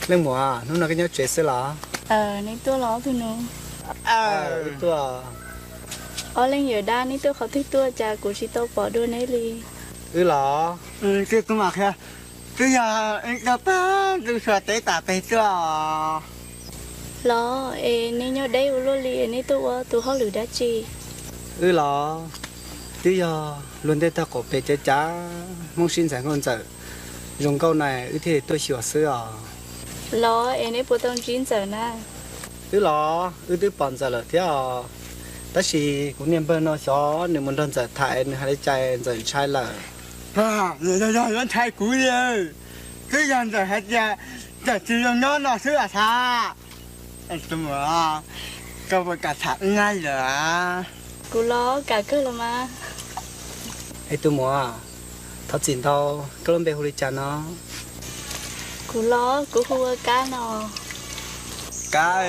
Leej muam, hnub no koj nyob tsev xwb los? Nej tuaj los ob tug nus? Wb tuaj. Ob leeg yawm dab, neb tuaj qhov twg tuaj cas kuv tsis tau pom dua neb li? Wb los? Twb yog, twb yog pab tus Suav teb tas pem tuaj. Los es neb nyob deb ua luaj li, neb tuaj ua tus hauj lwm dab tsi? Wb los? Twb yog luag ntej tag qaum pem cav cav Hmoob sib ntxaiv nkauj ntxawm zoo nkauj na, wb thiaj li tuaj xyuas xwb os. Los es neb puas tau ntsib ntxawm na? Wb los? Wb twb pom ntxawm lawm thiab os. Tab sis kuv niag npawg no xyov nws mus nrog ntxawm tham, nws hais li cas ntxawm ntshai lawm. Yog, yog yuav ntshai kuv li. Twb yog ntxawm hais tias ntxawm tsis zoo nyob no xwb los xav. Tus muam, koj puas kam tham wb nyab lawm? Kuv los kam kawg los mas. Es tus muam, thov txim ntau, koj lub npe hu li cas no? Kuv los? Kuv hu ua Kab no. Kab,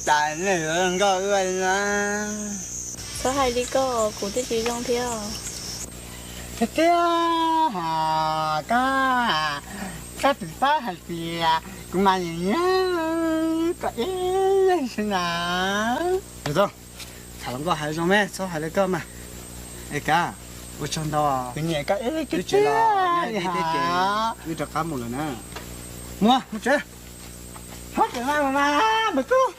cas nej yuav zoo nkauj ua li na? Txhob hais li koj, kuv twb tsis zoo thiab. Tiag tiag, Kab, koj tsis paub hais tias kuv mas nyiam nyiam koj ib leeg xwb na. Tham hluas nkauj hais zoo me, txhob hais li koj mas. Es Kab, ua tsaug ntau, kuv nyiam koj ib leeg tiag tiag li. Wb rov qab mus lawm na. Mus, mus tsev. Txhob tseem mas, mas, mas, mas kub,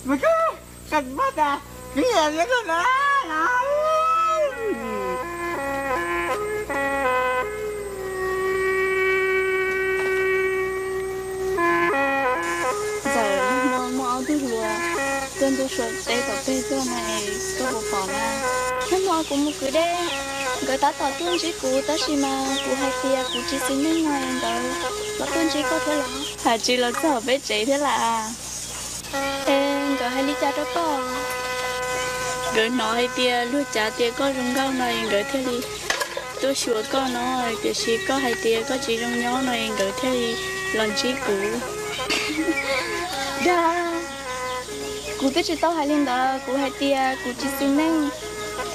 mas kub, koj tsis paub tias kuv nyiam koj na. Ntxawm, muaj, muaj ob tug hluas tuaj ntu Suav teb tom peg tuaj na, koj puas pom na? Nag hmo kuv mus kwv dej, nkawd tab tom tuaj ntsib kuv, tab sis mas kuv hais tias kuv tsis xis neej no es nkawd los tuaj ntsib koj thiab los? Hais tsis los txog peb tsev thiab las. Es nkawd hais li cas rau koj? Nkawd hnov hais tias luag cav tias koj zoo nkauj no es nkawd thiaj li tuaj xyuas koj no, tiam sis koj hais tias koj tsis zoo nyob no es nkawd thiaj li los ntsib kuv. Dag, kuv twb tsis tau hais li ntawd, kuv hais tias kuv tsis xis neej.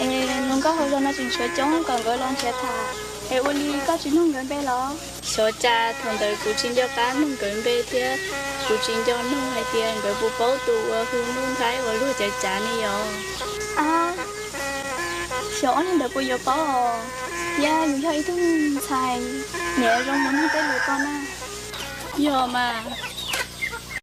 Es hluas nkauj hauv zos no tseem tshuav coob kom nkawd los nrhiav tham, es ua li koj tsis nug nkawd npe los? Xyov cas thaum ntawd kuv tsis nco qab nug nkawd npe thiab kuv tsis nco nug hais tias nkawd puas paub tus uas hu Nuj Nplhaib uas luag cav cav ne yom. Xyov ob leeg ntawd puas yuav paub os, thiab yus yog ib tug ntxhais, niam zoo mus nug tej lus tau na. Yog mas,